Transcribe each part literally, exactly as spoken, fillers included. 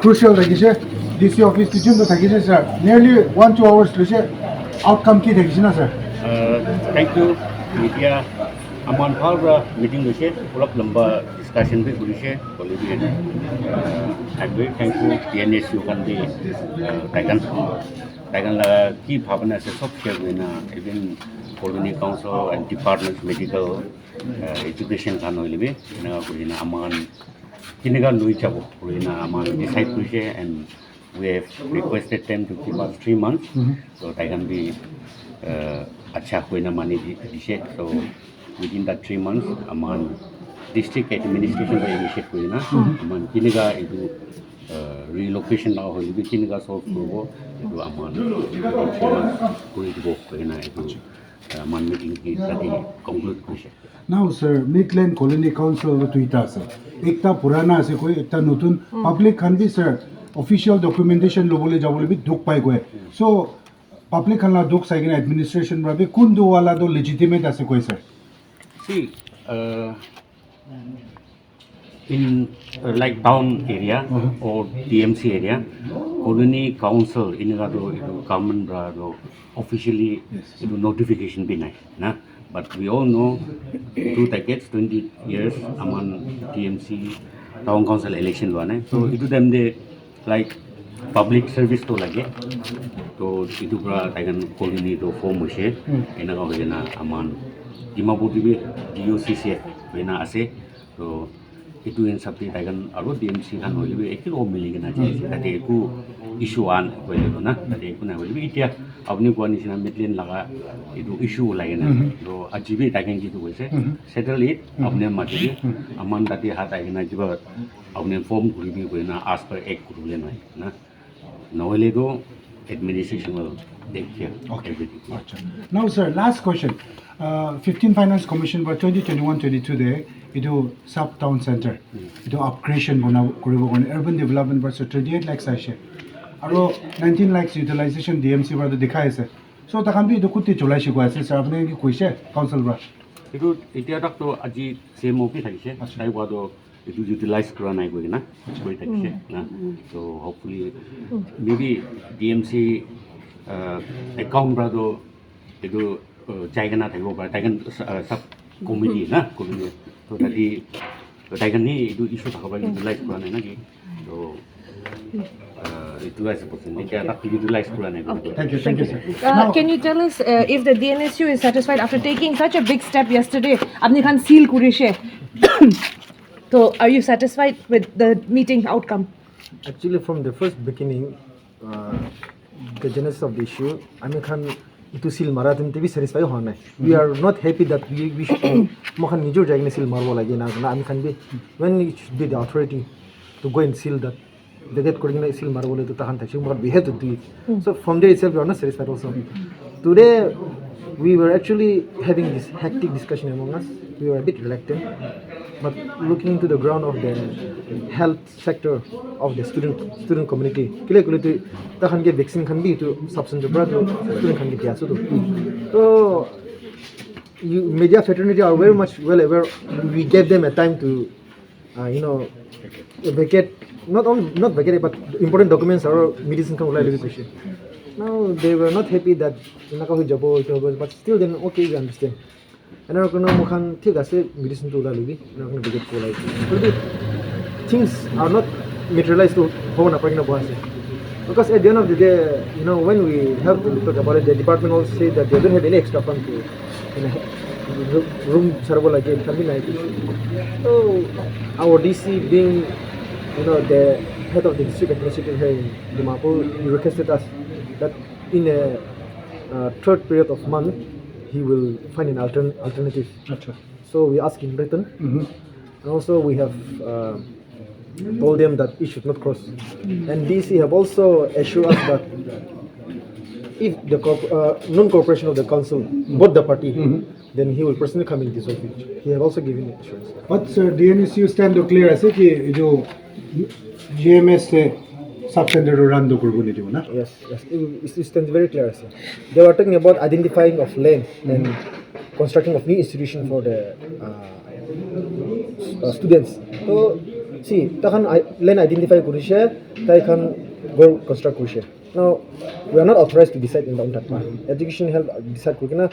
Crucial thakishe, D C office tu juntu thakishe sir, nearly one two hours loishe, outcome ki thakishe na sir? Uh, thank you, media. Aman bhal pra meeting loishe, olop lamba discussion bi kurishe, hoile bi, uh, I'm very thankful T N S U khan bi, uh, tai khan, tai khan la ki bhabna ase sob share kurina, even Colony Council and departments, medical, uh, education khan hoile bi, enaka kurina aman kineka loi jabo kurina aman decide kurishe and we have requested them to give us three months. So tai khan bi, uh, acha hoina mani di- dishe. So within that three months, aman district administration by initiate kurina aman kineka etu, uh, relocation la hoile bi kineka solve kuribo etu aman within three months kuri dibo kurina etu, uh, aman meeting ki tadi conclude kurishe. Now sir, Midland Colony Council tu duita ase. Ekta purana ase koi, ekta notun. Public khan bi sir, official documentation lobole jabole bi dukh pai koi. So public khan la dukh sai kena administration pra bi kuntu wala to legitimate ase koi sir? See, uh, in, uh, like town area or T M C area, Colony Council eneka to etu government pra to officially etu notification bi nai na. But we all know, two decades, twenty years, aman T M C town council election lua nai. So etu time te like public service to lage. To etu pra tai khan colony to form hoise. Enaka hoi kena aman Dimapur te bi D O C C F hoina ase. To etu hisab te tai khan aru D M C khan hoile bi eke log mili kena jai ase. Tate eku issue an hoile to na, tate eku nai hoile bi etia apni koa nishina Midland laga etu issue ulai kena ase. To aji bi tai khan kitu koise, settle it, apni maji bi, aman tate hat ahi kena kiba apni form kuri bi koina as per act kuri bole nai na. Nohoile to administration will take care of everything. Acha. Now sir, last question. Uh, fifteen Finance Commission para twenty twenty-one twenty-two de etu sub town center etu upgradation bona kuribo karone urban development para twenty-eight lakhs aise. Aro nineteen lakhs utilization D M C para to dikhai ase. So takhan bi etu kuti cholai shikoi ase sir, apni ki koise council para? Etu etia tak to aji C M O bi thakise. Acha. Tai koa to etu utilize kura nai koi kena koi thakise na. So hopefully maybe D M C, uh, account para to etu, uh, jai kena thakibo pare. Tai khan, uh, sub committee na committee. So tate tai khan ni etu issue thaka para utilize kura nai na ki. So, uh, etu ase question. Etia tak utilize kura nai koi. Thank you, thank you sir. Uh, can you tell us, uh, if the D N S U is satisfied after taking such a big step yesterday? Apni khan seal kurishe. So, are you satisfied with the meeting outcome? Actually, from the first beginning, uh, the genesis of the issue, ami khan itu seal mara time te bi satisfy hua nai. We are not happy that we, we should, mo khan nijor jai kena seal marbo lage na, na ami khan bi, when it should be the authority to go and seal that, vacate kuri kena seal marbo le to tahan thakse, but we have to do it. So from there itself, we are not satisfied also. Today, we were actually having this hectic discussion among us. We were a bit reluctant, but looking into the ground of the health sector of the student, student community, kile kule tu tahan ke vaccine khan bi tu sub center para tu student khan ke dia ase tu. So you, media fraternity are very much well aware. We gave them a time to, uh, you know, vacate, not only, not vacate, but important documents or medicine khan ulai lebi koise. Now they were not happy that enaka hoi jabo, etu hobo, but still then okay, we understand. Enaka kurina moi khan thik ase, medicine tu ulai lebi, enaka kurina vacate kura lai. But the things are not materialized to hobo na pari kena boha ase. Because at the end of the day, you know, when we have to talk about it, the department also say that they don't have any extra fund to, you know, room sarbo lage, khan bi nai. So our D C being, you know, the head of the district administrative here in Dimapur, he requested us that in a, uh, third period of month, he will find an altern- alternative. Acha. So we ask in written. And also we have, uh, told them that it should not cross. And D C have also assured us that if the corp- uh, non-cooperation of the council, both the party, then he will personally come and dissolve it. He have also given assurance. But sir, D N S U stand to clear ase ki etu G M S te sub center to run to kuribo nidibo na? Yes, yes. It, it stands very clear ase. They were talking about identifying of land and constructing of new institution for the, uh, uh, students. So See, takhan i- land identify kurishe, tai khan ghor construct kurishe. Now, we are not authorized to decide in the own that. Education help decide kurikena,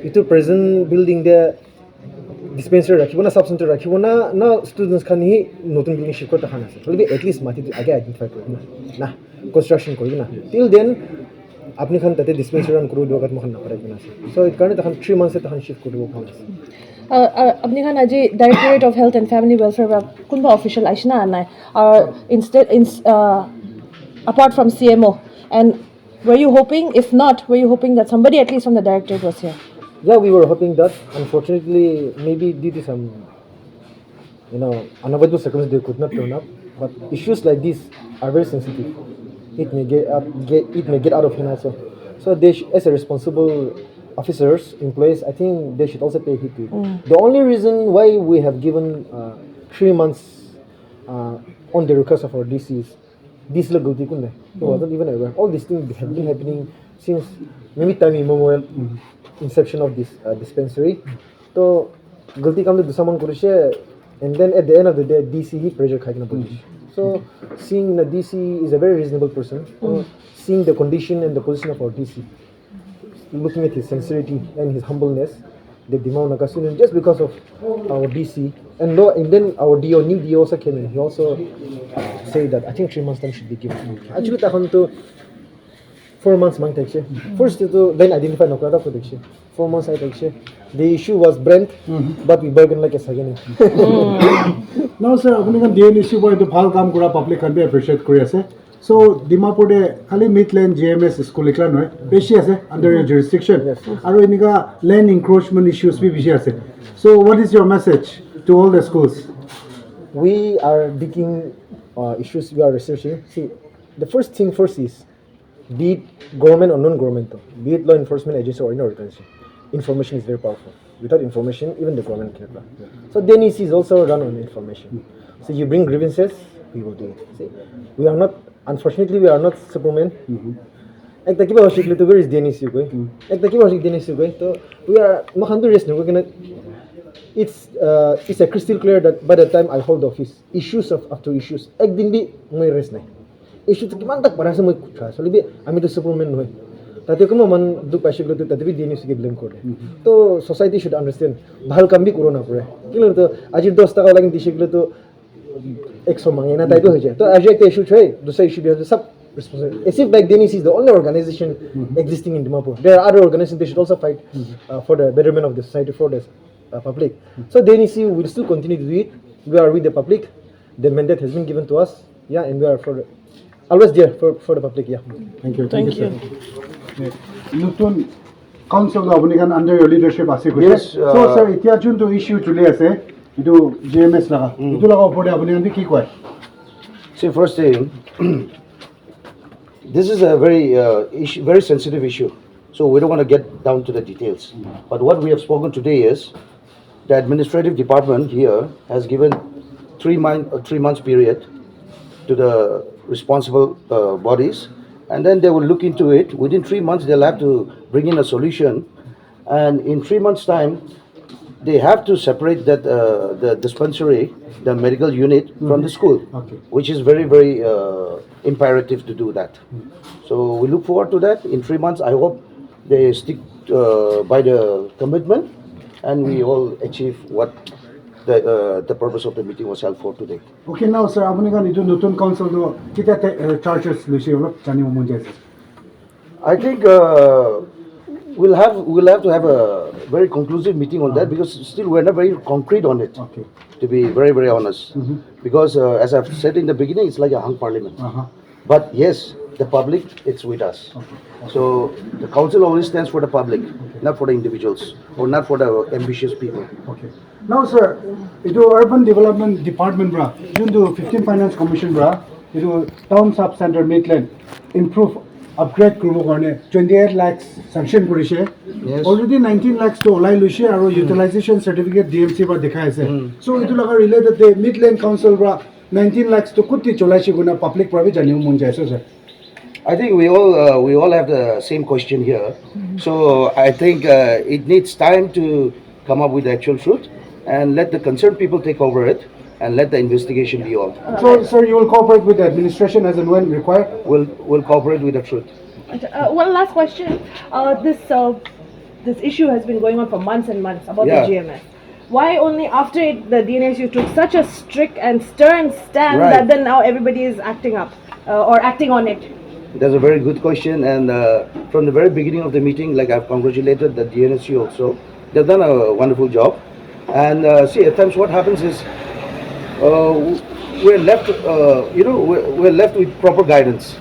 itu present building de dispensary rakhibo na, sub center rakhibo na, na students khan hi notun building shift kore takhan ase. Hoilebi at least mati tu age identify kurikena, na construction kurikena. Till then, apni khan tate dispensary run kuribo diwa kat moikhan naparai kena ase. So, it karne takhan three months te takhan shift kuribo khan ase. Uh, uh, apni khan aji Directorate of Health and Family Welfare pra kunba official aishina anai? Or instead, in, uh, apart from C M O, and were you hoping? If not, were you hoping that somebody at least from the directorate was here? Yeah, we were hoping that. Unfortunately, maybe due to some, you know, unavoidable circumstances, they could not turn up. But issues like this are very sensitive. It may get up, get, it may get out of hand also. So they, sh- as a responsible officers, employees, I think they should also pay heed to it. The only reason why we have given uh, three months uh, on the request of our D C is this la galti kun hai. He wasn't even aware. All these things have been happening since maybe time immemorial, inception of this uh, dispensary. To galti kam tu dusra mon kurishe, and then at the end of the day, D C hi pressure khai kena bolishe. So seeing the D C is a very reasonable person, seeing the condition and the position of our D C, looking at his sincerity and his humbleness, the Dimapur Naga student, just because of our D C, and no, and then our D O, new D O also came in. He also said that I think three months time should be given. Actually, takhan tu four months mang thakishe. First tu land identify nokra ta thakishe. Four months ai thakishe. The issue was brand, but we bargain like a second. No, sir, apni khan D N issue para etu bhal kam kura, public khan bi appreciate kuri ase. So, Dimapur te khali Midland G M S school ekla nohoi, bishi ase under your jurisdiction. Yes, yes. Aru enika land encroachment issues bi bishi ase. So, what is your message to all the schools? We are digging uh, issues, we are researching. See, the first thing first is, be it government or non-government, though, be it law enforcement agency or any organization, information is very powerful. Without information, even the government cannot run. So D N E C is also run on information. So you bring grievances, we will do it. See, we are not, unfortunately, we are not Superman. Ekta kiba hoise koile tu, where is D N E C koi? Ekta kiba hoise D N E C koi. To we are, moikhan tu rest nokoi kena, it's uh, it's a crystal clear that by the time I hold the office, issues of after issues, ek din bi moi rest nai. Issue tu kiman tak para ase moi kutha ase, hoilebi ami tu Superman nohoi. Tate kunba man dukh paise koile tu tate bi D N E C ke blame kore. To society should understand, bhal kam bi kuro na kore. Kile to aji dos taka lagi dise koile to ekso mange na type hoi jai. To aji ekta issue choi, dusra issue bi ase, sab responsible. As if like D N E C is the only organization existing in Dimapur. There are other organizations, they should also fight uh, for the betterment of the society, for the uh, public. So D N E C will still continue to do it. We are with the public. The mandate has been given to us. Yeah, and we are for always there for, for the public. Yeah. Thank you. Thank you. Notun council tu apuni khan under your leadership ase koise. Yes, so uh, sir, etia juntu issue choli ase, etu G M S laga, etu laga opor te apuni khan ki koi? See, first thing, this is a very uh, issue, very sensitive issue. So we don't want to get down to the details. But what we have spoken today is the administrative department here has given three month, a three months period to the responsible uh, bodies, and then they will look into it. Within three months, they'll have to bring in a solution, and in three months' time, they have to separate that uh, the dispensary, the medical unit from the school, okay, which is very, very uh, imperative to do that. So we look forward to that. In three months, I hope they stick uh, by the commitment and we all achieve what the, uh, the purpose of the meeting was held for today. Okay, now, sir, apuni khan etu notun council tu ketia te uh, charges loise, olop janibo mon jai ase. I think uh, we'll have we'll have to have a very conclusive meeting on that because still we're not very concrete on it. Okay. To be very, very honest, because uh, as I've said in the beginning, it's like a hung parliament. Uh-huh. But yes, the public, it's with us. So the council always stands for the public, not for the individuals or not for the ambitious people. Okay. Now, sir, etu urban development department pra juntu fifteen finance commission pra etu town sub center Midland improve upgrade kuribo karne twenty eight lakhs sanction kurishe. Yes. Already nineteen lakhs to olai loishe aru utilization certificate D M C pra dikhai ase. So etu laga related te Midland Council pra nineteen lakhs to kuti cholaishe koina public pra bi janibo mon jai ase, sir. I think we all uh, we all have the same question here. So I think uh, it needs time to come up with the actual truth and let the concerned people take over it and let the investigation be on. So, sir, you will cooperate with the administration as and when required? We'll, we'll cooperate with the truth. Uh, one last question. Uh, this uh, this issue has been going on for months and months about Yeah. the G M S. Why only after it, the D N S U took such a strict and stern stand Right. that then now everybody is acting up uh, or acting on it? That's a very good question. And uh, from the very beginning of the meeting, like, I've congratulated the D N S U also. They've done a wonderful job. And uh, see, at times what happens is uh, we're left, uh, you know, we're, we're left with proper guidance.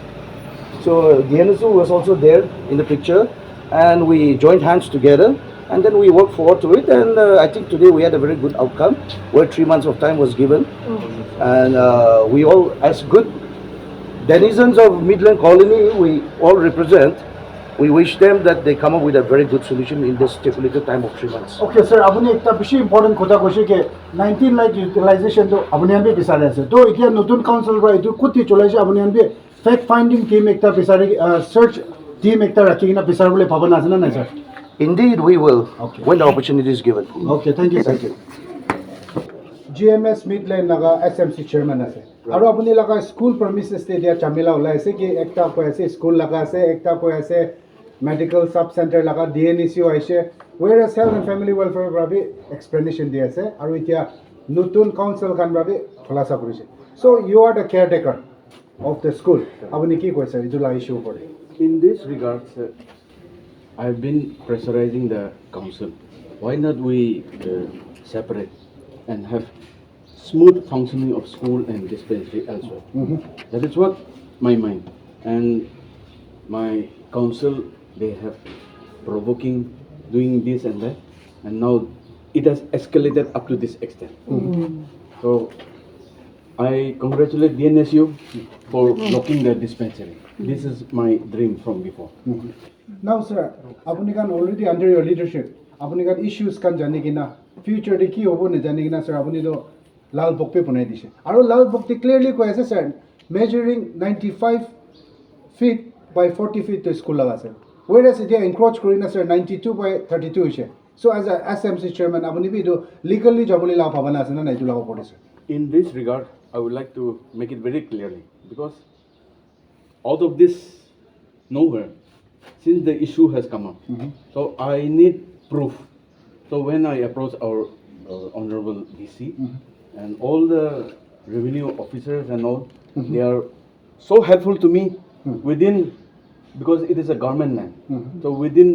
So uh, D N S U was also there in the picture, and we joined hands together, and then we worked forward to it. And uh, I think today we had a very good outcome where three months of time was given. And uh, we all, as good denizens of Midland Colony, we all represent, we wish them that they come up with a very good solution in this stipulated time of three months. Okay, sir, আপুনি একটা বেছি ইম্পৰ্টেণ্ট কথা কৈছে কি nineteen like ইউটিলাইজেশ্যনটো আপুনি আমি বিচাৰি আছে। তো এতিয়া নতুন কাউন্সিল পৰা এইটো ক'ত চলাইছে? আপুনি আমি ফেক্ট ফাইণ্ডিং টিম একটা বিচাৰি, চাৰ্চ টিম একটা ৰাখি কিনে বিচাৰিবলৈ ভাবনা আছে নে নাই, sir? Indeed, we will Okay. when the opportunity is given. Okay, thank you, sir. G M S Midland laga S M C chairman আছে আৰু আপুনি লগা স্কুল প্ৰমিচেছ দিয়া ঝামেলা ওলাই আছে কি একটা কৈ আছে স্কুল লগা আছে, একটা কৈ আছে মেডিকেল চাব চেণ্টাৰ লগা ডি এন এছ ইউ আহিছে, whereas health and family welfare পৰা বি এক্সপ্লেনেশ্যন দি আছে আৰু এতিয়া নতুন কাউন্সিল খান পৰা বি খোলাচা কৰিছে। So you are the caretaker of the school. আপুনি কি কৈছে এইটো লা ইছ্যু ওপৰত? In this regard, sir, I've been pressurizing the council. Why not we uh, separate and have smooth functioning of school and dispensary elsewhere? That is what my mind and my council, they have provoking, doing this and that, and now it has escalated up to this extent. So I congratulate D N S U for blocking the dispensary. This is my dream from before. Now, sir, আপুনি খান already under your leadership, আপুনি খান ইছ্যুজ খান জানি কিনা future day কি হ'ব নাজানি কিনা ছাৰ, আপুনি তো লাল বুক পে বনাই দিছে আৰু লাল বুক তে ক্লিয়াৰলি কৈ আছে sir, measuring ninety five feet by forty feet তো স্কুল লগা আছে। Whereas এতিয়া এনক্ৰ'চ কৰি না sir ninety two by thirty two হৈছে। So' as A S M C chairman আপুনি বি এইটো লিগেলি যাবলৈ লগা ভাবনা আছে নে নাই এইটো লগা ওপৰত sir? In this regard, I would like to make it very clearly because out of this nowhere, since the issue has come up, so I need proof. So when I approach our uh, honorable D C and all the revenue officers and all, they are so helpful to me within, because it is a government land. So within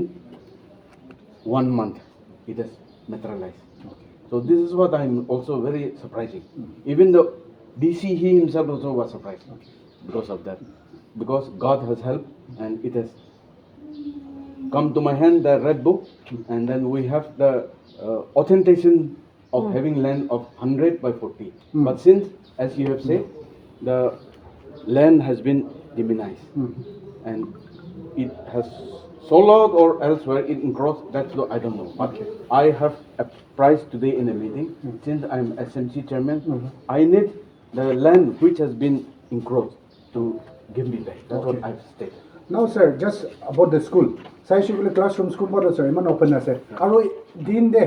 one month, it has materialized. So this is what I'm also very surprising. Even the D C, he himself also was surprised because of that. Because God has helped and it has come to my hand, the red book, and then we have the uh, authentication of having land of hundred by forty. But since, as you have said, the land has been demonized and it has sold out or elsewhere it encroached, that's the, I don't know. But I have a price today in a meeting. Since I'm S M C chairman, I need the land which has been encroached to give me back. That's what I've stated. Now, sir, just about the school. চাইছোঁ বোলে classroom school বন্ধ আছে, ইমান অপেন আছে আৰু দিন দে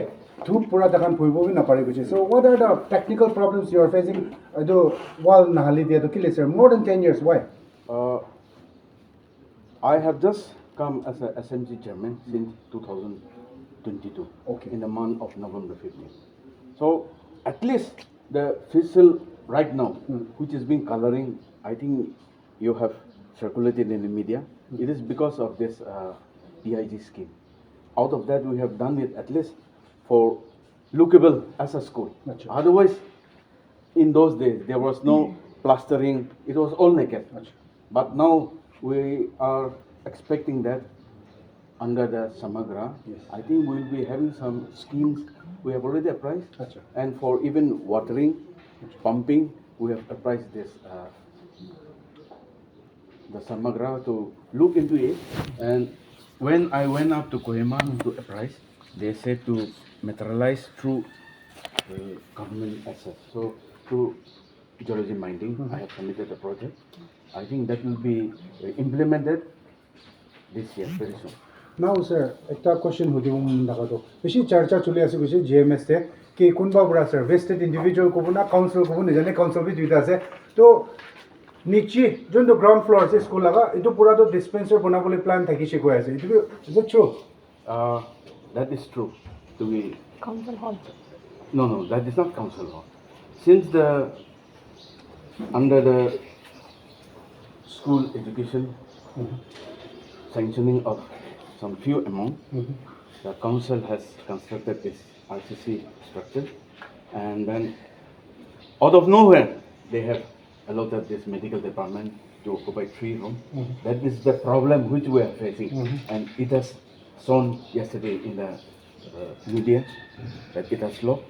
ধূপ পুৰা দেখান ফুৰিব বি নাপাৰি গৈছে। So what are the technical problems you are facing? এইটো ৱাল নাহালি দিয়া তো কি লৈছে? More than ten years, why? Uh, I have just come as a S M C chairman since two thousand twenty-two, Okay. in the month of November fifteenth. So at least the facial right now, which is being coloring, I think you have circulated in the media, it is because of this uh, P I G scheme. Out of that, we have done it at least for lookable as a school. Acha. Otherwise, in those days, there was no plastering. It was all naked. Acha. But now we are expecting that under the Samagra, Yes. I think we'll be having some schemes. We have already appraised. Acha. And for even watering, pumping, we have appraised this, uh, the Samagra to look into it. And when I went up to Kohima to appraise, they said to materialize through uh, government assets. So through geology mining, I have submitted the project. I think that will be uh, implemented this year, very soon. Now, sir, একটা কুৱেশ্যন সুধিব মন থকাটো বেছি চৰ্চা চলি আছে কৈছে G M S তে Ki kunba pura ase, vested individual kobo na council kobo, nijane council bi duita ase. To niche, jun to ground floor ase school laga, itu pura to dispenser banabole plan thakise koi ase. Itu bi, is it true? Uh, that is true. To be Council hall. No, no, that is not council hall. Since the under the school education sanctioning of some few amount, the council has constructed this R C C structure, and then out of nowhere they have allotted this medical department to occupy three room. That is the problem which we are facing, and it has shown yesterday in the uh, media that it has locked.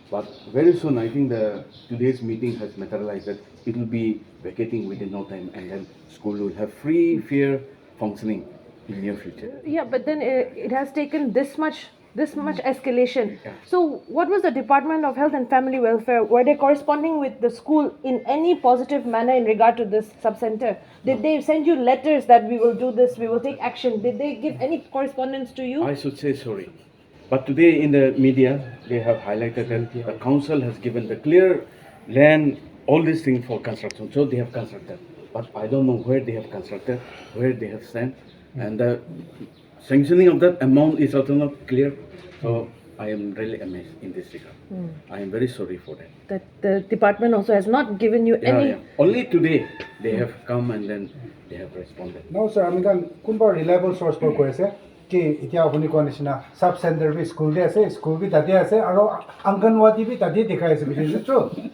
But very soon, I think the today's meeting has materialized that it will be vacating within no time, and then school will have free, fair functioning in near future. Yeah, but then uh, it has taken this much this much escalation. Yeah. So, what was the Department of Health and Family Welfare? Were they corresponding with the school in any positive manner in regard to this sub center? Did they send you letters that we will do this, we will take action? Did they give any correspondence to you? I should say sorry. But today in the media, they have highlighted that the council has given the clear land, all these things for construction. So they have constructed. But I don't know where they have constructed, where they have sent. And the sanctioning of that amount is also not clear. So I am really amazed in this regard. I am very sorry for that. That the department also has not given you Yeah, any. Yeah. Only today they have come and then they have responded. No, sir, ami khan kunba reliable source para koi ase ki etia apuni koa nishina sub center bi school te ase, school bi tate ase, aro Anganwadi bi tate dekhai ase, is it true?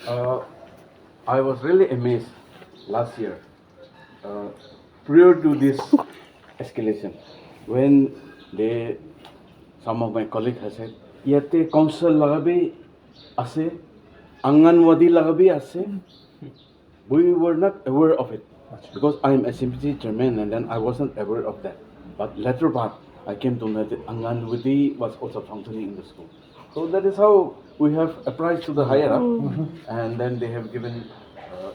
Uh, I was really amazed last year, uh, prior to this escalation, when they, some of my colleagues have said, yate council laga bi ase, Anganwadi laga bi ase. We were not aware of it because I am S M P C chairman and then I wasn't aware of that. But later part, I came to know that Anganwadi was also functioning in the school. So that is how we have apprised to the higher up, and then they have given uh,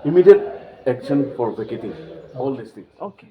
immediate action for vacating all these things. Okay.